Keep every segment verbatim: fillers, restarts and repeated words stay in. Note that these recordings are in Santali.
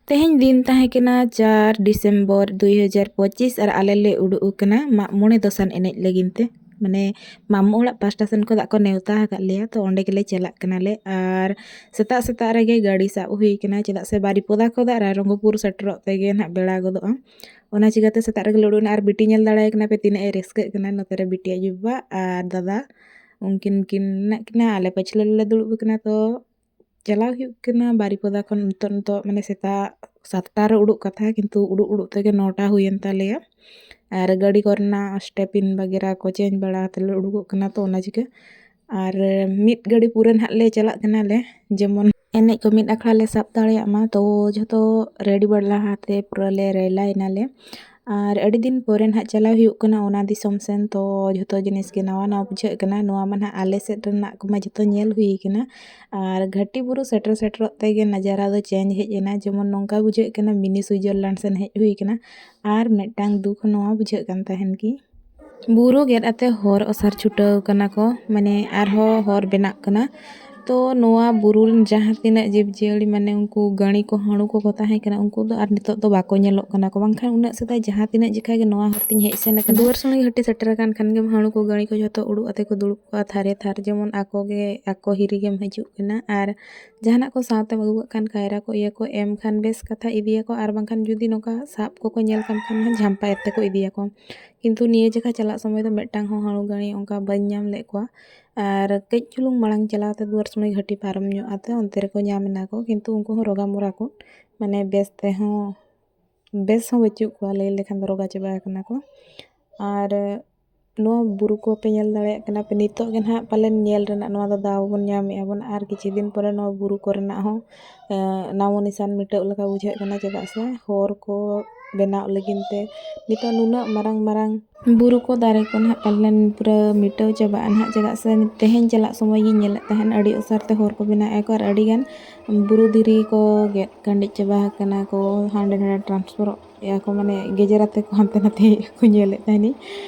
ᱛᱮᱦᱮᱧ ᱫᱤᱱ ᱛᱟᱦᱮᱸ ᱠᱟᱱᱟ ᱪᱟᱨ ᱰᱤᱥᱮᱢᱵᱚᱨ ᱫᱩᱭ ᱦᱟᱡᱟᱨ ᱯᱚᱸᱪᱤᱥ ᱟᱨ ᱟᱞᱮ ᱞᱮ ᱩᱰᱩᱠ ᱟᱠᱟᱱᱟ ᱢᱟᱜ ᱢᱚᱬᱮ ᱫᱚᱥᱟᱱ ᱮᱱᱮᱡ ᱞᱟᱹᱜᱤᱫ ᱛᱮ᱾ ᱢᱟᱱᱮ ᱢᱟᱢᱚ ᱚᱲᱟᱜ ᱯᱟᱥᱴᱟ ᱥᱮᱱ ᱠᱷᱚᱱᱟᱜ ᱠᱚ ᱱᱮᱣᱛᱟ ᱟᱠᱟᱫ ᱞᱮᱭᱟ, ᱛᱚ ᱚᱸᱰᱮ ᱜᱮᱞᱮ ᱪᱟᱞᱟᱜ ᱠᱟᱱᱟᱞᱮ᱾ ᱟᱨ ᱥᱮᱛᱟᱜ ᱥᱮᱛᱟᱜ ᱨᱮᱜᱮ ᱜᱟᱹᱰᱤ ᱥᱟᱵ ᱦᱩᱭ ᱠᱟᱱᱟ, ᱪᱮᱫᱟᱜ ᱥᱮ ᱵᱟᱨᱤᱯᱚᱫᱟ ᱠᱷᱚᱱᱟᱜ ᱨᱟᱭᱨᱚᱝᱜᱚᱯᱩᱨ ᱥᱮᱴᱮᱨᱚᱜ ᱛᱮᱜᱮ ᱱᱟᱦᱟᱜ ᱵᱮᱲᱟ ᱜᱚᱫᱚᱜᱼᱟ᱾ ᱚᱱᱟ ᱪᱤᱠᱟᱹᱛᱮ ᱥᱮᱛᱟᱜ ᱨᱮᱜᱮ ᱞᱮ ᱩᱰᱩᱠ ᱮᱱᱟ᱾ ᱟᱨ ᱵᱤᱴᱤ ᱧᱮᱞ ᱫᱟᱲᱮᱭᱟᱭ ᱠᱟᱱᱟ ᱯᱮ ᱛᱤᱱᱟᱹᱜ ᱮ ᱨᱟᱹᱥᱠᱟᱹᱜ ᱠᱟᱱᱟ᱾ ᱱᱚᱛᱮ ᱨᱮ ᱵᱤᱴᱤ ᱟᱡ ᱵᱟᱵᱟ ᱟᱨ ᱫᱟᱫᱟ ᱩᱱᱠᱤᱱ ᱠᱤᱱ ᱢᱮᱱᱟᱜ ᱠᱤᱱᱟ, ᱟᱞᱮ ᱯᱟᱹᱪᱷᱞᱟᱹ ᱨᱮᱞᱮ ᱫᱩᱲᱩᱵ ᱟᱠᱟᱱᱟ᱾ ᱛᱚ ᱪᱟᱞᱟᱣ ᱦᱩᱭᱩᱜ ᱠᱟᱱᱟ ᱵᱟᱨᱤᱯᱚᱫᱟ ᱠᱷᱚᱱ ᱱᱤᱛᱚᱜ, ᱱᱤᱛᱚᱜ ᱢᱟᱱᱮ ᱥᱮᱛᱟᱜ ᱥᱟᱛᱴᱟ ᱨᱮ ᱩᱰᱩᱠ ᱠᱟᱛᱷᱟ, ᱠᱤᱱᱛᱩ ᱩᱰᱩᱠ ᱩᱰᱩᱠ ᱛᱮᱜᱮ ᱱᱚᱴᱟ ᱦᱩᱭᱮᱱ ᱛᱟᱞᱮᱭᱟ᱾ ᱟᱨ ᱜᱟᱹᱰᱤ ᱠᱚᱨᱮᱱᱟᱜ ᱥᱴᱮᱯᱤᱱ ᱵᱟᱜᱮᱨᱟ ᱠᱚ ᱪᱮᱧᱡᱽ ᱵᱟᱲᱟ ᱠᱟᱛᱮ ᱞᱮ ᱩᱰᱩᱠᱚᱜ ᱠᱟᱱᱟ᱾ ᱛᱚ ᱚᱱᱟ ᱪᱤᱠᱟᱹ ᱟᱨ ᱢᱤᱫ ᱜᱟᱹᱰᱤ ᱯᱩᱨᱟᱹ ᱱᱟᱦᱟᱜ ᱞᱮ ᱪᱟᱞᱟᱜ ᱠᱟᱱᱟᱞᱮ, ᱡᱮᱢᱚᱱ ᱮᱱᱮᱡ ᱠᱚ ᱢᱤᱫ ᱟᱠᱷᱲᱟ ᱞᱮ ᱥᱟᱵ ᱫᱟᱲᱮᱭᱟᱜ ᱢᱟ᱾ ᱛᱚ ᱡᱷᱚᱛᱚ ᱨᱮᱰᱤ ᱵᱟᱲᱟ ᱟᱛᱮ ᱯᱩᱨᱟᱹ ᱞᱮ ᱨᱮᱞᱟ ᱮᱱᱟᱞᱮ᱾ ᱟᱨ ᱟᱹᱰᱤ ᱫᱤᱱ ᱯᱚᱨᱮ ᱱᱟᱦᱟᱜ ᱪᱟᱞᱟᱣ ᱦᱩᱭᱩᱜ ᱠᱟᱱᱟ ᱚᱱᱟ ᱫᱤᱥᱚᱢ ᱥᱮᱱ᱾ ᱛᱚ ᱡᱷᱚᱛᱚ ᱡᱤᱱᱤᱥ ᱜᱮ ᱱᱟᱣᱟ ᱱᱟᱣᱟ ᱵᱩᱡᱷᱟᱹᱜ ᱠᱟᱱᱟ᱾ ᱱᱚᱣᱟ ᱢᱟ ᱱᱟᱦᱟᱜ ᱟᱞᱮ ᱥᱮᱫ ᱨᱮᱱᱟᱜ ᱠᱚᱢᱟ ᱡᱷᱚᱛᱚ ᱧᱮᱞ ᱦᱩᱭ ᱠᱟᱱᱟ᱾ ᱟᱨ ᱜᱷᱟᱴᱤ ᱵᱩᱨᱩ ᱥᱮᱴᱮᱨ ᱥᱮᱴᱮᱨᱚᱜ ᱛᱮᱜᱮ ᱱᱟᱡᱟᱨᱟ ᱫᱚ ᱪᱮᱧᱡᱽ ᱦᱮᱡ ᱮᱱᱟ᱾ ᱡᱮᱢᱚᱱ ᱱᱚᱝᱠᱟ ᱵᱩᱡᱷᱟᱹᱜ ᱠᱟᱱᱟ ᱢᱤᱱᱤ ᱥᱩᱭᱡᱟᱨᱞᱮᱱᱰ ᱥᱮᱱ ᱦᱮᱡ ᱦᱩᱭ ᱠᱟᱱᱟ᱾ ᱟᱨ ᱢᱤᱫᱴᱟᱝ ᱫᱩᱠ ᱱᱚᱣᱟ ᱵᱩᱡᱷᱟᱹᱜ ᱠᱟᱱ ᱛᱟᱦᱮᱱ ᱠᱤ ᱵᱩᱨᱩ ᱜᱮᱫ ᱟᱛᱮ ᱦᱚᱨ ᱚᱥᱟᱨ ᱪᱷᱩᱴᱟᱹᱣ ᱠᱟᱱᱟ ᱠᱚ, ᱢᱟᱱᱮ ᱟᱨᱦᱚᱸ ᱦᱚᱨ ᱵᱮᱱᱟᱜ ᱠᱟᱱᱟ᱾ ᱛᱚ ᱱᱚᱣᱟ ᱵᱩᱨᱩ ᱨᱮᱱ ᱡᱟᱦᱟᱸ ᱛᱤᱱᱟᱹᱜ ᱡᱤᱵᱽᱼᱡᱤᱭᱟᱹᱞᱤ, ᱢᱟᱱᱮ ᱩᱱᱠᱩ ᱜᱟᱹᱲᱤ ᱠᱚ, ᱦᱟᱹᱬᱩ ᱠᱚᱠᱚ ᱛᱟᱦᱮᱸ ᱠᱟᱱᱟ, ᱩᱱᱠᱩ ᱫᱚ ᱟᱨ ᱱᱤᱛᱚᱜ ᱫᱚ ᱵᱟᱠᱚ ᱧᱮᱞᱚᱜ ᱠᱟᱱᱟ ᱠᱚ᱾ ᱵᱟᱝᱠᱷᱟᱱ ᱩᱱᱟᱹᱜ ᱥᱮᱫᱟᱭ ᱡᱟᱦᱟᱸ ᱛᱤᱱᱟᱹᱜ ᱡᱚᱠᱷᱟ ᱜᱮ ᱱᱚᱣᱟ ᱦᱚᱨ ᱛᱤᱧ ᱦᱮᱡ ᱥᱮᱱ ᱟᱠᱟᱱᱟ, ᱫᱩᱣᱟᱹᱨ ᱥᱩᱲᱤ ᱜᱷᱟᱹᱴᱤ ᱥᱮᱴᱮᱨ ᱟᱠᱟᱱ ᱠᱷᱟᱱ ᱜᱮ ᱦᱟᱹᱬᱩ ᱠᱚ, ᱜᱟᱹᱲᱤ ᱠᱚ ᱡᱷᱚᱛᱚ ᱩᱰᱩᱠ ᱟᱛᱮ ᱠᱚ ᱫᱩᱲᱩᱵ ᱠᱚᱜᱼᱟ ᱛᱷᱟᱨᱮ ᱛᱷᱟᱨ᱾ ᱡᱮᱢᱚᱱ ᱟᱠᱚ ᱜᱮ ᱟᱠᱚ ᱦᱤᱨᱤ ᱜᱮᱢ ᱦᱤᱡᱩᱜ ᱠᱟᱱᱟ᱾ ᱟᱨ ᱡᱟᱦᱟᱱᱟᱜ ᱠᱚ ᱥᱟᱶᱛᱮᱢ ᱟᱹᱜᱩ ᱠᱟᱜ ᱠᱷᱟᱱ, ᱠᱟᱭᱨᱟ ᱠᱚ, ᱤᱭᱟᱹ ᱠᱚ ᱮᱢ ᱠᱷᱟᱱ ᱵᱮᱥ ᱠᱟᱛᱷᱟ, ᱤᱫᱤᱭᱟᱠᱚ᱾ ᱟᱨ ᱵᱟᱝᱠᱷᱟᱱ ᱡᱩᱫᱤ ᱱᱚᱝᱠᱟ ᱥᱟᱵ ᱠᱚᱠᱚ ᱧᱮᱞ ᱠᱟᱢ ᱠᱷᱟᱱ ᱦᱚᱸ ᱡᱷᱟᱢᱯᱟ ᱮᱛᱮ ᱠᱚ ᱤᱫᱤᱭᱟᱠᱚ᱾ ᱠᱤᱱᱛᱩ ᱱᱤᱭᱟᱹ ᱡᱚᱠᱷᱟ ᱪᱟᱞᱟᱜ ᱥᱚᱢᱚᱭ ᱫᱚ ᱢᱤᱫᱴᱟᱝ ᱦᱚᱸ ᱦᱟᱹᱬᱩ ᱜᱟᱹᱲᱤ ᱚᱱᱠᱟ ᱵᱟᱹᱧ ᱧᱟᱢ ᱞᱮᱫ ᱠᱚᱣᱟ᱾ ᱟᱨ ᱠᱟᱹᱡ ᱪᱩᱞᱩᱝ ᱢᱟᱲᱟᱝ ᱪᱟᱞᱟᱣ ᱛᱮ ᱫᱩᱣᱟᱹᱨ ᱥᱩᱲᱤ ᱜᱷᱟᱹᱴᱤ ᱯᱟᱨᱚᱢ ᱧᱚᱜ ᱟᱛᱮ ᱚᱱᱛᱮ ᱨᱮᱠᱚ ᱧᱟᱢ ᱮᱱᱟ ᱠᱚ, ᱠᱤᱱᱛᱩ ᱩᱱᱠᱩ ᱦᱚᱸ ᱨᱚᱜᱟ ᱢᱚᱨᱟ ᱠᱚ, ᱢᱟᱱᱮ ᱵᱮᱥ ᱛᱮᱦᱚᱸ, ᱵᱮᱥ ᱦᱚᱸ ᱵᱟᱹᱪᱩᱜ ᱠᱚᱣᱟ, ᱞᱟᱹᱭ ᱞᱮᱠᱷᱟᱱ ᱫᱚ ᱨᱚᱜᱟ ᱪᱟᱵᱟ ᱟᱠᱟᱱᱟ ᱠᱚ᱾ ᱟᱨ ᱱᱚᱣᱟ ᱵᱩᱨᱩ ᱠᱚᱯᱮ ᱧᱮᱞ ᱫᱟᱲᱮᱭᱟᱜ ᱠᱟᱱᱟ ᱯᱮ, ᱱᱤᱛᱚᱜ ᱜᱮ ᱱᱟᱦᱟᱜ ᱯᱟᱞᱮᱱ ᱧᱮᱞ ᱨᱮᱱᱟᱜ ᱱᱚᱣᱟ ᱫᱚ ᱫᱟᱣ ᱵᱚᱱ ᱧᱟᱢᱮᱜᱼᱟ ᱵᱚᱱ᱾ ᱟᱨ ᱠᱤᱪᱷᱩ ᱫᱤᱱ ᱯᱚᱨᱮ ᱱᱚᱣᱟ ᱵᱩᱨᱩ ᱠᱚᱨᱮᱱᱟᱜ ᱦᱚᱸ, ᱮ, ᱱᱟᱢᱚ ᱱᱤᱥᱟᱱ ᱢᱤᱴᱟᱹᱜ ᱞᱮᱠᱟ ᱵᱩᱡᱷᱟᱹᱜ ᱠᱟᱱᱟ, ᱪᱮᱫᱟᱜ ᱥᱮ ᱦᱚᱨ ᱠᱚ ᱵᱮᱱᱟᱣ ᱞᱟᱹᱜᱤᱫ ᱛᱮ ᱱᱤᱛᱚᱜ ᱱᱩᱱᱟᱹᱜ ᱢᱟᱨᱟᱝ ᱢᱟᱨᱟᱝ ᱵᱩᱨᱩ ᱠᱚ, ᱫᱟᱨᱮ ᱠᱚ ᱱᱟᱦᱟᱜ ᱯᱟᱞᱮᱱ ᱯᱩᱨᱟᱹ ᱢᱤᱴᱟᱹᱣ ᱪᱟᱵᱟᱜᱼᱟ ᱱᱟᱦᱟᱜ, ᱪᱮᱫᱟᱜ ᱥᱮ ᱛᱮᱦᱮᱧ ᱪᱟᱞᱟᱜ ᱥᱚᱢᱚᱭ ᱜᱤᱧ ᱧᱮᱞᱮᱫ ᱛᱟᱦᱮᱱ ᱟᱹᱰᱤ ᱚᱥᱟᱨ ᱛᱮ ᱦᱚᱨ ᱠᱚ ᱵᱮᱱᱟᱣᱮᱫᱼᱟ ᱠᱚ᱾ ᱟᱨ ᱟᱹᱰᱤ ᱜᱟᱱ ᱵᱩᱨᱩ ᱫᱷᱤᱨᱤ ᱠᱚ ᱜᱮᱫ ᱠᱟᱹᱰᱤᱡ ᱪᱟᱵᱟ ᱟᱠᱟᱱᱟ ᱠᱚ, ᱦᱟᱸᱰᱮ ᱱᱟᱰᱮ ᱴᱨᱟᱱᱥᱯᱷᱟᱨᱚᱜ ᱮᱭᱟ ᱠᱚ, ᱢᱟᱱᱮ ᱜᱮᱡᱮᱨ ᱟᱛᱮ ᱠᱚ ᱦᱟᱱᱛᱮ ᱱᱟᱛᱮ ᱠᱚ ᱧᱮᱞᱮᱫ ᱛᱟᱦᱮᱱᱤᱧ᱾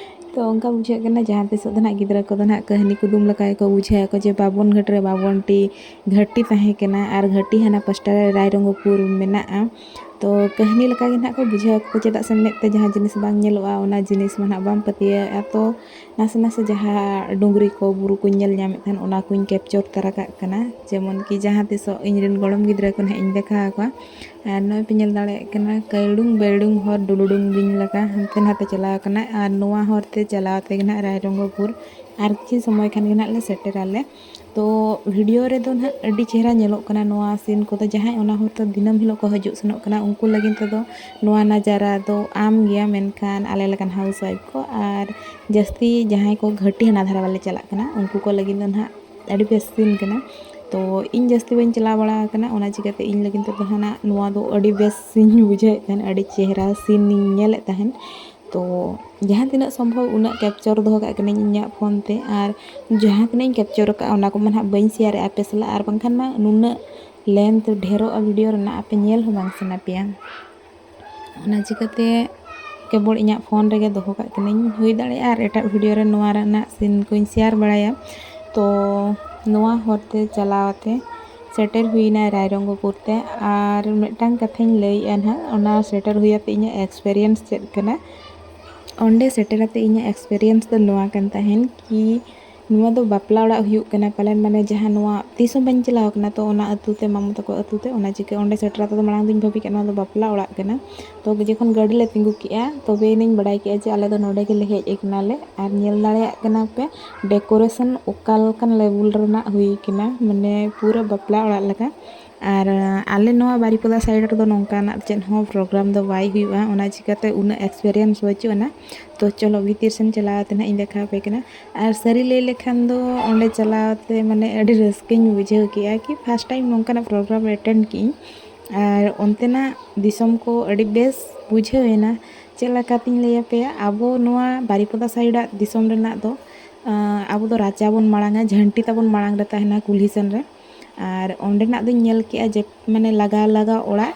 ᱛᱚ ᱚᱱᱠᱟ ᱵᱩᱡᱷᱟᱹᱜ ᱠᱟᱱᱟ ᱡᱟᱦᱟᱸ ᱛᱤᱥᱚᱜ ᱫᱚ ᱱᱟᱦᱟᱜ ᱜᱤᱫᱽᱨᱟᱹ ᱠᱚᱫᱚ ᱱᱟᱦᱟᱜ ᱠᱟᱹᱦᱱᱤ ᱠᱩᱫᱩᱢ ᱞᱮᱠᱟ ᱜᱮᱠᱚ ᱵᱩᱡᱷᱟᱹᱣ ᱟᱠᱚ ᱡᱮ ᱵᱟᱵᱚᱱ ᱜᱷᱟᱹᱴ ᱨᱮ ᱵᱟᱵᱚᱱ ᱴᱤ ᱜᱷᱟᱹᱴᱤ ᱛᱟᱦᱮᱸ ᱠᱟᱱᱟ ᱟᱨ ᱜᱷᱟᱹᱴᱤ ᱦᱟᱱᱟ ᱯᱟᱥᱴᱟ ᱨᱮ ᱨᱟᱭᱨᱚᱝᱜᱚᱯᱩᱨ ᱢᱮᱱᱟᱜᱼᱟ᱾ ᱛᱚ ᱠᱟᱹᱦᱱᱤ ᱞᱮᱠᱟ ᱜᱮ ᱱᱟᱦᱟᱜ ᱠᱚ ᱵᱩᱡᱷᱟᱹᱣ ᱟᱠᱚ, ᱪᱮᱫᱟᱜ ᱥᱮ ᱢᱮᱫ ᱛᱮ ᱡᱟᱦᱟᱸ ᱡᱤᱱᱤᱥ ᱵᱟᱝ ᱧᱮᱞᱚᱜᱼᱟ ᱚᱱᱟ ᱡᱤᱱᱤᱥ ᱢᱟ ᱱᱟᱦᱟᱜ ᱵᱟᱢ ᱯᱟᱹᱛᱭᱟᱹᱣᱟᱜᱼᱟ᱾ ᱛᱚ ᱱᱟᱥᱮ ᱱᱟᱥᱮ ᱡᱟᱦᱟᱸ ᱰᱩᱝᱨᱤ ᱠᱚ ᱵᱩᱨᱩ ᱠᱚᱧ ᱧᱮᱞ ᱧᱟᱢᱮᱫ ᱛᱟᱦᱮᱱ ᱚᱱᱟ ᱠᱚᱧ ᱠᱮᱯᱪᱚᱨ ᱛᱟᱨᱟ ᱠᱟᱜ ᱠᱟᱱᱟ, ᱡᱮᱢᱚᱱ ᱠᱤ ᱡᱟᱦᱟᱸ ᱛᱤᱥᱚᱜ ᱤᱧ ᱨᱮᱱ ᱜᱚᱲᱚᱢ ᱜᱤᱫᱽᱨᱟᱹ ᱠᱚ ᱱᱟᱦᱟᱜ ᱤᱧ ᱫᱮᱠᱷᱟᱣ ᱟᱠᱚᱣᱟ᱾ ᱟᱨ ᱱᱚᱜᱼᱚᱭ ᱯᱮ ᱧᱮᱞ ᱫᱟᱲᱮᱭᱟᱜ ᱠᱟᱱᱟ ᱠᱟᱹᱲᱩᱝ ᱵᱮᱲᱩᱝ ᱦᱚᱨ ᱰᱩᱞᱩᱰᱩᱝ ᱵᱤᱧ ᱞᱮᱠᱟ ᱦᱟᱱᱛᱮ ᱱᱟᱛᱮ ᱪᱟᱞᱟᱣ ᱟᱠᱟᱱᱟ᱾ ᱟᱨ ᱱᱚᱣᱟ ᱦᱚᱨ ᱛᱮ ᱪᱟᱞᱟᱣ ᱛᱮᱜᱮ ᱱᱟᱦᱟᱜ ᱨᱟᱭᱨᱚᱝᱜᱚᱯᱩᱨ ᱟᱨ ᱠᱤᱪᱷᱩ ᱥᱚᱢᱚᱭ ᱠᱷᱟᱱ ᱜᱮ ᱱᱟᱦᱟᱜ ᱞᱮ ᱥᱮᱴᱮᱨᱟᱞᱮ᱾ ᱛᱚ ᱵᱷᱤᱰᱤᱭᱳ ᱨᱮᱫᱚ ᱱᱟᱦᱟᱜ ᱟᱹᱰᱤ ᱪᱮᱦᱨᱟ ᱧᱮᱞᱚᱜ ᱠᱟᱱᱟ ᱱᱚᱣᱟ ᱥᱤᱱ ᱠᱚᱫᱚ᱾ ᱡᱟᱦᱟᱸᱭ ᱚᱱᱟ ᱦᱚᱨ ᱛᱮ ᱫᱤᱱᱟᱹᱢ ᱦᱤᱞᱳᱜ ᱠᱚ ᱦᱤᱡᱩᱜ ᱥᱮᱱᱚᱜ ᱠᱟᱱᱟ ᱩᱱᱠᱩ ᱞᱟᱹᱜᱤᱫ ᱛᱮᱫᱚ ᱱᱚᱣᱟ ᱱᱟᱡᱟᱨᱟ ᱫᱚ ᱟᱢ ᱜᱮᱭᱟ, ᱢᱮᱱᱠᱷᱟᱱ ᱟᱞᱮ ᱞᱮᱠᱟᱱ ᱦᱟᱣᱩᱥ ᱣᱟᱭᱤᱯᱷ ᱠᱚ ᱟᱨ ᱡᱟᱹᱥᱛᱤ ᱡᱟᱦᱟᱸᱭ ᱠᱚ ᱜᱷᱟᱹᱴᱤ ᱦᱟᱱᱟ ᱫᱷᱟᱨᱮ ᱵᱟᱞᱮ ᱪᱟᱞᱟᱜ ᱠᱟᱱᱟ ᱩᱱᱠᱩ ᱠᱚ ᱞᱟᱹᱜᱤᱫ ᱫᱚ ᱱᱟᱦᱟᱜ ᱟᱹᱰᱤ ᱵᱮᱥ ᱥᱤᱱ ᱠᱟᱱᱟ᱾ ᱛᱚ ᱤᱧ ᱡᱟᱹᱥᱛᱤ ᱵᱟᱹᱧ ᱪᱟᱞᱟᱣ ᱵᱟᱲᱟ ᱟᱠᱟᱱᱟ, ᱚᱱᱟ ᱪᱤᱠᱟᱹᱛᱮ ᱤᱧ ᱞᱟᱹᱜᱤᱫ ᱛᱮᱫᱚ ᱱᱟᱦᱟᱜ ᱱᱚᱣᱟ ᱫᱚ ᱟᱹᱰᱤ ᱵᱮᱥ ᱤᱧ ᱵᱩᱡᱷᱟᱹᱣᱮᱫ ᱛᱟᱦᱮᱱ, ᱟᱹᱰᱤ ᱪᱮᱦᱨᱟ ᱥᱤᱱ ᱤᱧ ᱧᱮᱞᱮᱫ ᱛᱟᱦᱮᱱ᱾ ᱛᱚ ᱡᱟᱦᱟᱸ ᱛᱤᱱᱟᱹᱜ ᱥᱚᱢᱵᱷᱚᱵ ᱩᱱᱟᱹᱜ ᱠᱮᱯᱪᱚᱨ ᱫᱚᱦᱚ ᱠᱟᱜ ᱠᱟᱹᱱᱟᱹᱧ ᱤᱧᱟᱹᱜ ᱯᱷᱳᱱ ᱛᱮ, ᱟᱨ ᱡᱟᱦᱟᱸ ᱛᱤᱱᱟᱹᱜ ᱤᱧ ᱠᱮᱯᱪᱚᱨ ᱟᱠᱟᱫᱼᱟ ᱚᱱᱟ ᱠᱚᱢᱟ ᱱᱟᱦᱟᱜ ᱵᱟᱹᱧ ᱥᱮᱭᱟᱨᱮᱫᱼᱟ ᱟᱯᱮ ᱥᱟᱞᱟᱜ, ᱟᱨ ᱵᱟᱝᱠᱷᱟᱱ ᱢᱟ ᱱᱩᱱᱟᱹᱜ ᱞᱮᱱᱛᱷ ᱰᱷᱮᱨᱚᱜᱼᱟ ᱵᱷᱤᱰᱤᱭᱳ ᱨᱮᱱᱟᱜ, ᱟᱯᱮ ᱧᱮᱞ ᱦᱚᱸ ᱵᱟᱝ ᱥᱟᱱᱟ ᱯᱮᱭᱟ᱾ ᱚᱱᱟ ᱪᱤᱠᱟᱹᱛᱮ ᱠᱮᱵᱚᱞ ᱤᱧᱟᱹᱜ ᱯᱷᱳᱱ ᱨᱮᱜᱮ ᱫᱚᱦᱚ ᱠᱟᱜ ᱠᱟᱹᱱᱟᱹᱧ᱾ ᱦᱩᱭ ᱫᱟᱲᱮᱭᱟᱜᱼᱟ ᱟᱨ ᱮᱴᱟᱜ ᱵᱷᱤᱰᱤᱭᱳ ᱨᱮ ᱱᱚᱣᱟ ᱨᱮᱱᱟᱜ ᱥᱤᱱ ᱠᱚᱧ ᱥᱮᱭᱟᱨ ᱵᱟᱲᱟᱭᱟ᱾ ᱛᱚ ᱱᱚᱣᱟ ᱦᱚᱨ ᱛᱮ ᱪᱟᱞᱟᱣ ᱟᱛᱮ ᱥᱮᱴᱮᱨ ᱦᱩᱭᱱᱟ ᱨᱟᱭᱨᱚᱝᱜᱚᱯᱩᱨ ᱛᱮ᱾ ᱟᱨ ᱢᱤᱫᱴᱟᱝ ᱠᱟᱛᱷᱟᱧ ᱞᱟᱹᱭᱮᱫᱼᱟ ᱱᱟᱦᱟᱜ, ᱚᱱᱟ ᱥᱮᱴᱮᱨ ᱦᱩᱭ ᱟᱛᱮ ᱤᱧᱟᱹᱜ ᱮᱠᱥᱯᱮᱨᱤᱭᱮᱱᱥ ᱪᱮᱫ ᱠᱟᱱᱟ᱾ ᱚᱸᱰᱮ ᱥᱮᱴᱮᱨ ᱟᱛᱮ ᱤᱧᱟᱹᱜ ᱮᱠᱥᱯᱮᱨᱤᱭᱮᱱᱥ ᱫᱚ ᱱᱚᱣᱟ ᱠᱟᱱ ᱛᱟᱦᱮᱱ ᱠᱤ ᱱᱚᱣᱟ ᱫᱚ ᱵᱟᱯᱞᱟ ᱚᱲᱟᱜ ᱦᱩᱭᱩᱜ ᱠᱟᱱᱟ ᱯᱟᱞᱮᱱ, ᱢᱟᱱᱮ ᱡᱟᱦᱟᱸ ᱱᱚᱣᱟ ᱛᱤᱥ ᱦᱚᱸ ᱵᱟᱹᱧ ᱪᱟᱞᱟᱣ ᱠᱟᱱᱟ ᱛᱚ ᱚᱱᱟ ᱟᱹᱛᱩ ᱛᱮ ᱢᱟᱢᱩ ᱛᱟᱠᱚ ᱟᱹᱛᱩ ᱛᱮ, ᱚᱱᱟ ᱪᱤᱠᱟᱹ ᱚᱸᱰᱮ ᱥᱮᱴᱮᱨ ᱟᱛᱮ ᱫᱚ ᱢᱟᱲᱟᱝ ᱫᱚᱧ ᱵᱷᱟᱹᱵᱤ ᱠᱮᱫ ᱱᱚᱣᱟ ᱫᱚ ᱵᱟᱯᱞᱟ ᱚᱲᱟᱜ ᱠᱟᱱᱟ᱾ ᱛᱚ ᱡᱚᱠᱷᱚᱱ ᱜᱟᱹᱰᱤ ᱞᱮ ᱛᱤᱸᱜᱩ ᱠᱮᱜᱼᱟ ᱛᱚᱵᱮ ᱟᱹᱱᱤᱧ ᱵᱟᱲᱟᱭ ᱠᱮᱜᱼᱟ ᱡᱮ ᱟᱞᱮ ᱫᱚ ᱱᱚᱰᱮ ᱜᱮᱞᱮ ᱦᱮᱡ ᱟᱠᱟᱱᱟᱞᱮ᱾ ᱟᱨ ᱧᱮᱞ ᱫᱟᱲᱮᱭᱟᱜ ᱠᱟᱱᱟ ᱯᱮ ᱰᱮᱠᱳᱨᱮᱥᱚᱱ ᱚᱠᱟ ᱞᱮᱠᱟᱱ ᱞᱮᱵᱮᱞ ᱨᱮᱱᱟᱜ ᱦᱩᱭ ᱠᱟᱱᱟ, ᱢᱟᱱᱮ ᱯᱩᱨᱟᱹ ᱵᱟᱯᱞᱟ ᱚᱲᱟᱜ ᱞᱮᱠᱟ᱾ ᱟᱨ ᱟᱞᱮ ᱱᱚᱣᱟ ᱵᱟᱨᱤᱯᱚᱫᱟ ᱥᱟᱭᱤᱰ ᱨᱮᱫᱚ ᱱᱚᱝᱠᱟᱱᱟᱜ ᱪᱮᱫ ᱦᱚᱸ ᱯᱨᱳᱜᱨᱟᱢ ᱫᱚ ᱵᱟᱭ ᱦᱩᱭᱩᱜᱼᱟ, ᱚᱱᱟ ᱪᱤᱠᱟᱹᱛᱮ ᱩᱱᱟᱹᱜ ᱮᱠᱥᱯᱮᱨᱤᱭᱮᱱᱥ ᱵᱟᱹᱪᱩᱜ ᱟᱱᱟ᱾ ᱛᱚ ᱪᱚᱞᱚ ᱵᱷᱤᱛᱤᱨ ᱥᱮᱱ ᱪᱟᱞᱟᱣ ᱠᱟᱛᱮ ᱱᱟᱦᱟᱜ ᱤᱧ ᱫᱮᱠᱷᱟᱣ ᱟᱯᱮ ᱠᱟᱱᱟ᱾ ᱟᱨ ᱥᱟᱹᱨᱤ ᱞᱟᱹᱭ ᱞᱮᱠᱷᱟᱱ ᱫᱚ ᱚᱸᱰᱮ ᱪᱟᱞᱟᱣ ᱛᱮ ᱢᱟᱱᱮ ᱟᱹᱰᱤ ᱨᱟᱹᱥᱠᱟᱹᱧ ᱵᱩᱡᱷᱟᱹᱣ ᱠᱮᱜᱼᱟ ᱠᱤ ᱯᱷᱟᱥᱴ ᱴᱟᱭᱤᱢ ᱱᱚᱝᱠᱟᱱᱟᱜ ᱯᱨᱳᱜᱨᱟᱢ ᱨᱮ ᱮᱴᱮᱱᱰ ᱠᱮᱜᱼᱟᱹᱧ᱾ ᱟᱨ ᱚᱱᱛᱮᱱᱟᱜ ᱫᱤᱥᱚᱢ ᱠᱚ ᱟᱹᱰᱤ ᱵᱮᱥ ᱵᱩᱡᱷᱟᱹᱣ ᱮᱱᱟ᱾ ᱪᱮᱫ ᱞᱮᱠᱟᱛᱤᱧ ᱞᱟᱹᱭ ᱟᱯᱮᱭᱟ, ᱟᱵᱚ ᱱᱚᱣᱟ ᱵᱟᱨᱤᱯᱚᱫᱟ ᱥᱟᱭᱤᱰᱟᱜ ᱫᱤᱥᱚᱢ ᱨᱮᱱᱟᱜ ᱫᱚ ᱟᱵᱚ ᱫᱚ ᱨᱟᱪᱟ ᱵᱚᱱ ᱢᱟᱲᱟᱝᱟ, ᱡᱷᱟᱹᱱᱴᱤ ᱛᱟᱵᱚᱱ ᱢᱟᱲᱟᱝ ᱨᱮ ᱛᱟᱦᱮᱱᱟ ᱠᱩᱞᱦᱤ ᱥᱮᱱ ᱨᱮ᱾ ᱟᱨ ᱚᱸᱰᱮᱱᱟᱜ ᱫᱚᱧ ᱧᱮᱞ ᱠᱮᱜᱼᱟ ᱡᱮ ᱢᱟᱱᱮ ᱞᱟᱜᱟ ᱞᱟᱜᱟ ᱚᱲᱟᱜ,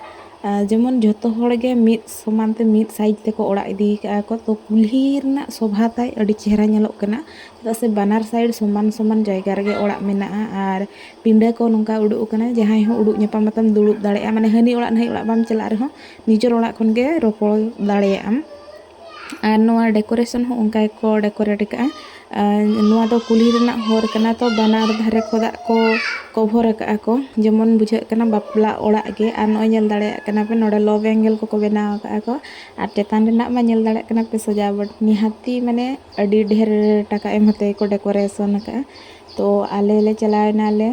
ᱟᱨ ᱡᱮᱢᱚᱱ ᱡᱷᱚᱛᱚ ᱦᱚᱲ ᱜᱮ ᱢᱤᱫ ᱥᱚᱢᱟᱱ ᱛᱮ ᱢᱤᱫ ᱥᱟᱭᱤᱡ ᱛᱮᱠᱚ ᱚᱲᱟᱜ ᱤᱫᱤ ᱟᱠᱟᱫᱼᱟ ᱠᱚ, ᱛᱚ ᱠᱩᱞᱦᱤ ᱨᱮᱱᱟᱜ ᱥᱚᱵᱷᱟ ᱛᱟᱭ ᱟᱹᱰᱤ ᱪᱮᱦᱨᱟ ᱧᱮᱞᱚᱜ ᱠᱟᱱᱟ᱾ ᱪᱮᱫᱟᱜ ᱥᱮ ᱵᱟᱱᱟᱨ ᱥᱟᱭᱤᱰ ᱥᱚᱢᱟᱱ ᱥᱚᱢᱟᱱ ᱡᱟᱭᱜᱟ ᱨᱮᱜᱮ ᱚᱲᱟᱜ ᱢᱮᱱᱟᱜᱼᱟ᱾ ᱟᱨ ᱯᱤᱸᱰᱟᱹ ᱠᱚ ᱱᱚᱝᱠᱟ ᱩᱰᱩᱠ ᱟᱠᱟᱱᱟ, ᱡᱟᱦᱟᱸᱭ ᱦᱚᱸ ᱩᱰᱩᱠ ᱧᱟᱯᱟᱢ ᱠᱟᱛᱮᱢ ᱫᱩᱲᱩᱵ ᱫᱟᱲᱮᱭᱟᱜᱼᱟ, ᱢᱟᱱᱮ ᱦᱟᱹᱱᱤ ᱚᱲᱟᱜ ᱱᱟᱹᱭ ᱚᱲᱟᱜ ᱵᱟᱢ ᱪᱟᱞᱟᱜ ᱨᱮᱦᱚᱸ ᱱᱤᱡᱮᱨ ᱚᱲᱟᱜ ᱠᱷᱚᱱ ᱜᱮ ᱨᱚᱯᱚᱲ ᱫᱟᱲᱮᱭᱟᱜ ᱟᱢ᱾ ᱟᱨ ᱱᱚᱣᱟ ᱰᱮᱠᱳᱨᱮᱥᱚᱱ ᱦᱚᱸ ᱚᱱᱠᱟ ᱜᱮᱠᱚ ᱰᱮᱠᱳᱨᱮᱴ ᱟᱠᱟᱫᱼᱟ᱾ ᱟᱨ ᱱᱚᱣᱟ ᱫᱚ ᱠᱩᱞᱦᱤ ᱨᱮᱱᱟᱜ ᱦᱚᱨ ᱠᱟᱱᱟ, ᱛᱚ ᱵᱟᱱᱟᱨ ᱫᱷᱟᱨᱮ ᱠᱷᱚᱱᱟᱜ ᱠᱚ ᱠᱚᱵᱷᱚᱨ ᱟᱠᱟᱫᱼᱟ ᱠᱚ, ᱡᱮᱢᱚᱱ ᱵᱩᱡᱷᱟᱹᱜ ᱠᱟᱱᱟ ᱵᱟᱯᱞᱟ ᱚᱲᱟᱜ ᱜᱮ᱾ ᱟᱨ ᱱᱚᱜᱼᱚᱭ ᱧᱮᱞ ᱫᱟᱲᱮᱭᱟᱜ ᱠᱟᱱᱟ ᱯᱮ, ᱱᱚᱰᱮ ᱞᱚᱵᱽ ᱮᱝᱜᱮᱞ ᱠᱚᱠᱚ ᱵᱮᱱᱟᱣ ᱟᱠᱟᱫᱼᱟ ᱠᱚ᱾ ᱟᱨ ᱪᱮᱛᱟᱱ ᱨᱮᱱᱟᱜ ᱢᱟ ᱧᱮᱞ ᱫᱟᱲᱮᱭᱟᱜ ᱠᱟᱱᱟ ᱯᱮ ᱥᱟᱡᱟᱣᱟᱴ, ᱱᱤᱦᱟᱹᱛᱤ ᱢᱟᱱᱮ ᱟᱹᱰᱤ ᱰᱷᱮᱨ ᱴᱟᱠᱟ ᱮᱢ ᱠᱟᱛᱮ ᱠᱚ ᱰᱮᱠᱳᱨᱮᱥᱚᱱ ᱟᱠᱟᱫᱼᱟ᱾ ᱛᱚ ᱟᱞᱮ ᱞᱮ ᱪᱟᱞᱟᱣ ᱮᱱᱟᱞᱮ,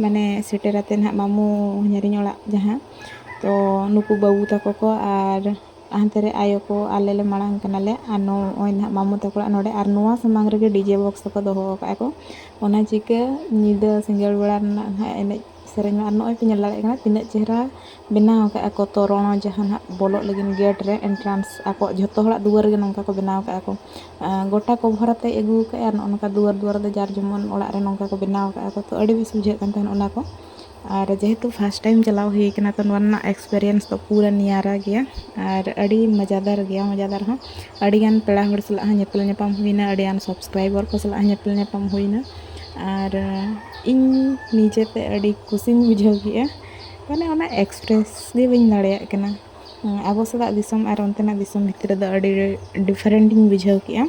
ᱢᱟᱱᱮ ᱥᱮᱴᱮᱨ ᱟᱛᱮ ᱱᱟᱦᱟᱜ ᱢᱟᱢᱩ ᱦᱚᱧᱦᱟᱨᱤᱧ ᱚᱲᱟᱜ ᱡᱟᱦᱟᱸ, ᱛᱚ ᱱᱩᱠᱩ ᱵᱟᱹᱵᱩ ᱛᱟᱠᱚ ᱠᱚ ᱟᱨ ᱦᱟᱱᱛᱮ ᱨᱮ ᱟᱭᱳ ᱠᱚ, ᱟᱞᱮ ᱞᱮ ᱢᱟᱲᱟᱝ ᱠᱟᱱᱟᱞᱮ᱾ ᱟᱨ ᱱᱚᱜᱼᱚᱭ ᱱᱟᱦᱟᱜ ᱢᱟᱢᱩ ᱛᱟᱠᱚ ᱚᱲᱟᱜ ᱱᱚᱰᱮ, ᱟᱨ ᱱᱚᱣᱟ ᱥᱟᱢᱟᱝ ᱨᱮᱜᱮ ᱰᱤᱡᱮ ᱵᱚᱠᱥ ᱫᱚᱠᱚ ᱫᱚᱦᱚ ᱟᱠᱟᱫᱼᱟ ᱠᱚ᱾ ᱚᱱᱟ ᱪᱤᱠᱟᱹ ᱧᱤᱫᱟᱹ ᱥᱤᱸᱜᱟᱹᱲ ᱵᱮᱲᱟ ᱨᱮᱱᱟᱜ ᱱᱟᱦᱟᱜ ᱮᱱᱮᱡ ᱥᱮᱨᱮᱧ ᱢᱟ᱾ ᱟᱨ ᱱᱚᱜᱼᱚᱭ ᱯᱮ ᱧᱮᱞ ᱫᱟᱲᱮᱭᱟᱜ ᱠᱟᱱᱟ ᱛᱤᱱᱟᱹᱜ ᱪᱮᱦᱨᱟ ᱵᱮᱱᱟᱣ ᱟᱠᱟᱫᱼᱟ ᱠᱚ ᱛᱚᱨᱚᱱ, ᱡᱟᱦᱟᱸ ᱱᱟᱦᱟᱜ ᱵᱚᱞᱚᱜ ᱞᱟᱹᱜᱤᱫ ᱜᱮᱴ ᱨᱮ ᱮᱱᱴᱨᱟᱱᱥ ᱟᱠᱚ ᱡᱷᱚᱛᱚ ᱦᱚᱲᱟᱜ ᱫᱩᱣᱟᱹᱨ ᱨᱮᱜᱮ ᱱᱚᱝᱠᱟ ᱠᱚ ᱵᱮᱱᱟᱣ ᱟᱠᱟᱫᱼᱟ ᱠᱚ᱾ ᱟᱸ, ᱜᱚᱴᱟ ᱠᱚᱵᱷᱚᱨ ᱟᱛᱮ ᱟᱹᱜᱩ ᱟᱠᱟᱫᱼᱟ, ᱟᱨ ᱱᱚᱜᱼᱚ ᱱᱚᱝᱠᱟ ᱫᱩᱣᱟᱹᱨ ᱫᱩᱣᱟᱹᱨ ᱫᱚ ᱡᱟᱨ ᱡᱮᱢᱚᱱ ᱚᱲᱟᱜ ᱨᱮ ᱱᱚᱝᱠᱟ ᱠᱚ ᱵᱮᱱᱟᱣ ᱟᱠᱟᱫᱼᱟ ᱠᱚ᱾ ᱛᱚ ᱟᱹᱰᱤ ᱵᱮᱥ ᱵᱩᱡᱷᱟᱹᱜ ᱠᱟᱱ ᱛᱟᱦᱮᱱ ᱚᱱᱟ ᱠᱚ᱾ ᱟᱨ ᱡᱮᱦᱮᱛᱩ ᱯᱷᱟᱥᱴ ᱴᱟᱭᱤᱢ ᱪᱟᱞᱟᱣ ᱦᱩᱭ ᱠᱟᱱᱟ, ᱛᱚ ᱱᱚᱣᱟ ᱨᱮᱱᱟᱜ ᱮᱠᱥᱯᱮᱨᱤᱭᱮᱱᱥ ᱫᱚ ᱯᱩᱨᱟᱹ ᱱᱤᱭᱟᱨᱟ ᱜᱮᱭᱟ ᱟᱨ ᱟᱹᱰᱤ ᱢᱚᱡᱟᱫᱟᱨ ᱜᱮᱭᱟ᱾ ᱢᱚᱡᱟᱫᱟᱨ ᱦᱚᱸ ᱟᱹᱰᱤᱜᱟᱱ ᱯᱮᱲᱟ ᱦᱚᱲ ᱥᱟᱞᱟᱜ ᱦᱚᱸ ᱧᱮᱯᱮᱞ ᱧᱟᱯᱟᱢ ᱦᱩᱭᱱᱟ, ᱟᱹᱰᱤᱜᱟᱱ ᱥᱟᱵᱥᱠᱨᱟᱭᱵᱟᱨ ᱠᱚ ᱥᱟᱞᱟᱜ ᱦᱚᱸ ᱧᱮᱯᱮᱞ ᱧᱟᱯᱟᱢ ᱦᱩᱭᱱᱟ᱾ ᱟᱨ ᱤᱧ ᱱᱤᱡᱮᱛᱮ ᱟᱹᱰᱤ ᱠᱩᱥᱤᱧ ᱵᱩᱡᱷᱟᱹᱣ ᱠᱮᱜᱼᱟ, ᱢᱟᱱᱮ ᱚᱱᱟ ᱮᱠᱥᱯᱨᱮᱥ ᱜᱮ ᱵᱟᱹᱧ ᱫᱟᱲᱮᱭᱟᱜ ᱠᱟᱱᱟ᱾ ᱟᱵᱚ ᱥᱟᱞᱟᱜ ᱫᱤᱥᱚᱢ ᱟᱨ ᱚᱱᱛᱮᱱᱟᱜ ᱫᱤᱥᱚᱢ ᱵᱷᱤᱛᱨᱤ ᱨᱮᱫᱚ ᱟᱹᱰᱤ ᱰᱤᱯᱷᱟᱨᱮᱱᱴ ᱤᱧ ᱵᱩᱡᱷᱟᱹᱣ ᱠᱮᱜᱼᱟ᱾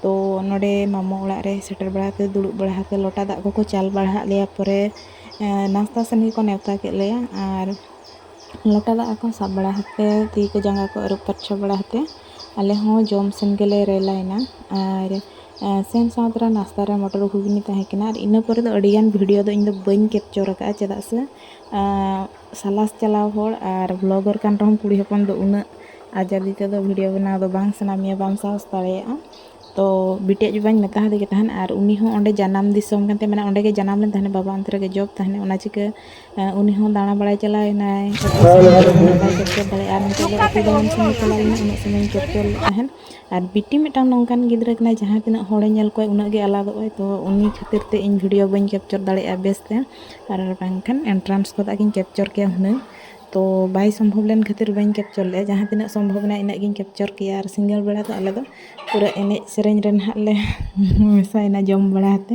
ᱛᱚ ᱱᱚᱰᱮ ᱢᱟᱢᱚ ᱚᱲᱟᱜ ᱨᱮ ᱥᱮᱴᱮᱨ ᱵᱟᱲᱟ ᱠᱟᱛᱮ, ᱫᱩᱲᱩᱵ ᱵᱟᱲᱟ ᱠᱟᱛᱮ, ᱞᱚᱴᱟ ᱫᱟᱜ ᱠᱚᱠᱚ ᱪᱟᱞ ᱵᱟᱲᱟ ᱟᱫ ᱞᱮᱭᱟ᱾ ᱯᱚᱨᱮ ᱮᱸ, ᱱᱟᱥᱛᱟ ᱥᱮᱱ ᱜᱮᱠᱚ ᱱᱮᱣᱛᱟ ᱠᱮᱫ ᱞᱮᱭᱟ᱾ ᱟᱨ ᱞᱚᱴᱟ ᱫᱟᱜ ᱠᱚ ᱥᱟᱵ ᱵᱟᱲᱟ ᱠᱟᱛᱮ, ᱛᱤ ᱠᱚ ᱡᱟᱸᱜᱟ ᱠᱚ ᱟᱹᱨᱩᱵ ᱯᱟᱨᱪᱷᱟ ᱵᱟᱲᱟ ᱠᱟᱛᱮ, ᱟᱞᱮ ᱦᱚᱸ ᱡᱚᱢ ᱥᱮᱱ ᱜᱮᱞᱮ ᱨᱮᱞᱟᱭᱮᱱᱟ᱾ ᱟᱨ ᱮᱸ, ᱥᱮᱱ ᱥᱟᱶ ᱛᱚᱨᱟ ᱱᱟᱥᱛᱟ ᱨᱮ ᱢᱚᱴᱚᱨ ᱜᱷᱩᱜᱽᱱᱤ ᱛᱟᱦᱮᱸ ᱠᱟᱱᱟ᱾ ᱟᱨ ᱤᱱᱟᱹ ᱯᱚᱨᱮ ᱫᱚ ᱟᱹᱰᱤᱜᱟᱱ ᱵᱷᱤᱰᱤᱭᱳ ᱫᱚ ᱤᱧ ᱫᱚ ᱵᱟᱹᱧ ᱠᱮᱯᱪᱚᱨ ᱟᱠᱟᱫᱼᱟ, ᱪᱮᱫᱟᱜ ᱥᱮ ᱮᱸ, ᱥᱟᱞᱟᱥ ᱪᱟᱞᱟᱣ ᱦᱚᱲ ᱟᱨ ᱵᱞᱚᱜᱟᱨ ᱠᱟᱱ ᱨᱮᱦᱚᱸ ᱠᱩᱲᱤ ᱦᱚᱯᱚᱱ ᱫᱚ ᱩᱱᱟᱹᱜ ᱟᱡᱟᱫᱤ ᱛᱮᱫᱚ ᱵᱷᱤᱰᱤᱭᱳ ᱵᱮᱱᱟᱣ ᱫᱚ ᱵᱟᱝ ᱥᱟᱱᱟ ᱢᱮᱭᱟ, ᱵᱟᱢ ᱥᱟᱦᱚᱥ ᱫᱟᱲᱮᱭᱟᱜᱼᱟ᱾ ᱛᱚ ᱵᱤᱴᱤ ᱟᱡ ᱵᱟᱵᱟᱧ ᱢᱮᱛᱟ ᱦᱟᱫᱮ ᱜᱮ ᱛᱟᱦᱮᱱ, ᱟᱨ ᱩᱱᱤ ᱦᱚᱸ ᱚᱸᱰᱮ ᱡᱟᱱᱟᱢ ᱫᱤᱥᱚᱢ ᱠᱟᱱ ᱛᱟᱭᱟ, ᱢᱟᱱᱮ ᱚᱸᱰᱮ ᱜᱮ ᱡᱟᱱᱟᱢ ᱞᱮᱱ ᱛᱟᱦᱮᱱᱟ, ᱵᱟᱵᱟ ᱚᱱᱛᱮ ᱨᱮᱜᱮ ᱡᱚᱵ ᱛᱟᱦᱮᱱᱟ᱾ ᱚᱱᱟ ᱪᱤᱠᱟᱹ ᱮᱸ, ᱩᱱᱤ ᱦᱚᱸ ᱫᱟᱬᱟ ᱵᱟᱲᱟᱭ ᱪᱟᱞᱟᱣ ᱮᱱᱟᱭ, ᱟᱹᱛᱩ ᱥᱮᱱ ᱫᱚ ᱩᱱᱟᱹᱜ ᱵᱟᱭ ᱠᱮᱯᱪᱚᱨ ᱫᱟᱲᱮᱭᱟᱜᱼᱟ᱾ ᱟᱨ ᱱᱤᱛᱚᱜ ᱫᱚ ᱟᱹᱛᱩ ᱫᱟᱬᱟᱱ ᱥᱮᱱ ᱜᱮ ᱪᱟᱞᱟᱣ ᱞᱮᱱᱟ, ᱩᱱᱟᱹᱜ ᱥᱚᱢᱚᱭ ᱤᱧ ᱠᱮᱯᱪᱚᱨ ᱞᱮᱫ ᱛᱟᱦᱮᱸᱫ᱾ ᱟᱨ ᱵᱤᱴᱤ ᱢᱤᱫᱴᱟᱝ ᱱᱚᱝᱠᱟᱱ ᱜᱤᱫᱽᱨᱟᱹ ᱠᱟᱱᱟᱭ, ᱡᱟᱦᱟᱸ ᱛᱤᱱᱟᱹᱜ ᱦᱚᱲᱮ ᱧᱮᱞ ᱠᱚᱣᱟᱭ ᱩᱱᱟᱹᱜ ᱜᱮ ᱟᱞᱟᱫᱚᱜ ᱟᱭ᱾ ᱛᱚ ᱩᱱᱤ ᱠᱷᱟᱹᱛᱤᱨ ᱛᱮ ᱤᱧ ᱵᱷᱤᱰᱤᱭᱳ ᱵᱟᱹᱧ ᱠᱮᱯᱪᱚᱨ ᱫᱟᱲᱮᱭᱟᱜᱼᱟ ᱵᱮᱥ ᱛᱮ, ᱟᱨ ᱵᱟᱝᱠᱷᱟᱱ ᱮᱱᱴᱨᱟᱱᱥ ᱠᱷᱚᱱᱟᱜ ᱜᱤᱧ ᱠᱮᱯᱪᱚᱨ ᱠᱮᱭᱟ ᱦᱩᱱᱟᱹᱝ᱾ ᱛᱚ ᱵᱟᱭ ᱥᱚᱢᱵᱷᱚᱵ ᱞᱮᱱ ᱠᱷᱟᱹᱛᱤᱨ ᱵᱟᱹᱧ ᱠᱮᱯᱪᱚᱨ ᱞᱮᱫᱼᱟ᱾ ᱡᱟᱦᱟᱸ ᱛᱤᱱᱟᱹᱜ ᱥᱚᱢᱵᱷᱚᱵ ᱮᱱᱟ ᱤᱱᱟᱹᱜ ᱜᱤᱧ ᱠᱮᱯᱪᱚᱨ ᱠᱮᱜᱼᱟ᱾ ᱟᱨ ᱥᱤᱸᱜᱟᱹᱲ ᱵᱮᱲᱟ ᱫᱚ ᱟᱞᱮ ᱫᱚ ᱯᱩᱨᱟᱹ ᱮᱱᱮᱡ ᱥᱮᱨᱮᱧ ᱨᱮ ᱱᱟᱦᱟᱜ ᱞᱮ ᱢᱮᱥᱟᱭᱮᱱᱟ ᱡᱚᱢ ᱵᱟᱲᱟ ᱠᱟᱛᱮ᱾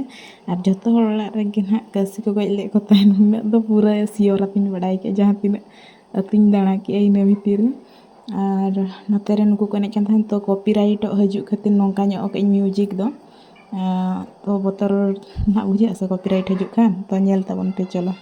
ᱟᱨ ᱡᱚᱛᱚ ᱦᱚᱲ ᱚᱲᱟᱜ ᱨᱮᱜᱮ ᱱᱟᱦᱟᱜ ᱠᱟᱹᱥᱤ ᱠᱚ ᱜᱚᱡ ᱞᱮᱫ ᱠᱚ ᱛᱟᱦᱮᱱ, ᱩᱱᱟᱹᱜ ᱫᱚ ᱯᱩᱨᱟᱹ ᱥᱤᱭᱚᱨ ᱟᱛᱤᱧ ᱵᱟᱲᱟᱭ ᱠᱮᱫᱼᱟ ᱡᱟᱦᱟᱸ ᱛᱤᱱᱟᱹᱜ ᱟᱹᱛᱤᱧ ᱫᱟᱬᱟ ᱠᱮᱜᱼᱟ ᱤᱱᱟᱹ ᱵᱷᱤᱛᱤᱨ ᱨᱮ᱾ ᱟᱨ ᱱᱚᱛᱮ ᱨᱮ ᱱᱩᱠᱩ ᱠᱚ ᱮᱱᱮᱡ ᱠᱟᱱ ᱛᱟᱦᱮᱸᱫ, ᱛᱚ ᱠᱚᱯᱤᱨᱟᱭᱤᱴᱚᱜ ᱦᱤᱡᱩᱜ ᱠᱷᱟᱹᱛᱤᱨ ᱱᱚᱝᱠᱟ ᱧᱚᱜ ᱠᱟᱜ ᱤᱧ ᱢᱤᱭᱩᱡᱤᱠ ᱫᱚ᱾ ᱟᱨ ᱛᱚ ᱵᱚᱛᱚᱨ ᱱᱟᱦᱟᱜ ᱵᱩᱡᱷᱟᱹᱜᱼᱟ ᱥᱮ ᱠᱚᱯᱤᱨᱟᱭᱤᱴ ᱦᱤᱡᱩᱜ ᱠᱷᱟᱱ? ᱛᱚ ᱧᱮᱞ ᱛᱟᱵᱚᱱ ᱯᱮ, ᱪᱚᱞᱚ᱾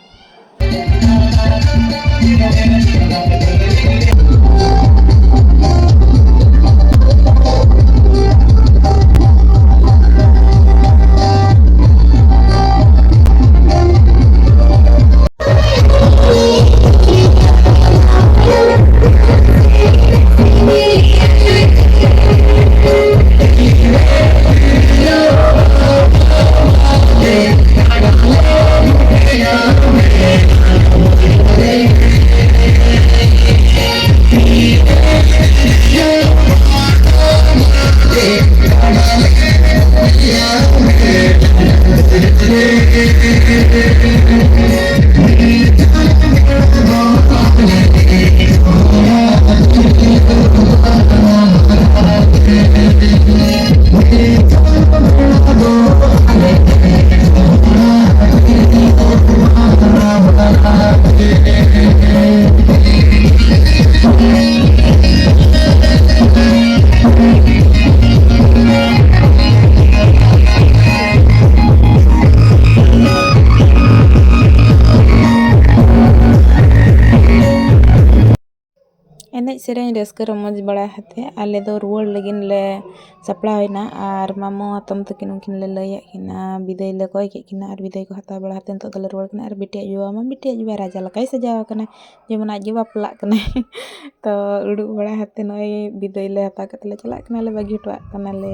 ᱮᱱᱮᱡ ᱥᱮᱨᱮᱧ ᱨᱟᱹᱥᱠᱟᱹ ᱨᱚᱢᱚᱡᱽ ᱵᱟᱲᱟ ᱠᱟᱛᱮ ᱟᱞᱮ ᱫᱚ ᱨᱩᱣᱟᱹᱲ ᱞᱟᱹᱜᱤᱫ ᱞᱮ ᱥᱟᱯᱲᱟᱣ ᱮᱱᱟ᱾ ᱟᱨ ᱢᱟᱢᱚ ᱦᱟᱛᱚᱢ ᱛᱟᱹᱠᱤᱱ ᱩᱱᱠᱤᱱ ᱞᱮ ᱞᱟᱹᱭᱟᱫ ᱠᱤᱱᱟ, ᱵᱤᱫᱟᱹᱭ ᱞᱮ ᱠᱚᱭ ᱠᱮᱫ ᱠᱤᱱᱟ᱾ ᱟᱨ ᱵᱤᱫᱟᱹᱭ ᱠᱚ ᱦᱟᱛᱟᱣ ᱵᱟᱲᱟ ᱠᱟᱛᱮ ᱱᱤᱛᱚᱜ ᱫᱚᱞᱮ ᱨᱩᱣᱟᱹᱲ ᱠᱟᱱᱟ᱾ ᱟᱨ ᱵᱤᱴᱤ ᱟᱡ ᱵᱟᱵᱟ ᱢᱟ ᱵᱤᱴᱤ ᱟᱡ ᱵᱟᱵᱟ ᱨᱟᱡᱟ ᱞᱮᱠᱟᱭ ᱥᱟᱡᱟᱣ ᱟᱠᱟᱱᱟ, ᱡᱮᱢᱚᱱ ᱟᱡ ᱜᱮ ᱵᱟᱯᱞᱟᱜ ᱠᱟᱱᱟᱭ᱾ ᱛᱚ ᱩᱰᱩᱠ ᱵᱟᱲᱟ ᱠᱟᱛᱮ ᱱᱚᱜᱼᱚᱭ ᱵᱤᱫᱟᱹᱭ ᱞᱮ ᱦᱟᱛᱟᱣ ᱠᱟᱛᱮ ᱞᱮ ᱪᱟᱞᱟᱜ ᱠᱟᱱᱟᱞᱮ, ᱵᱟᱹᱜᱤ ᱦᱚᱴᱚᱣᱟᱜ ᱠᱟᱱᱟᱞᱮ᱾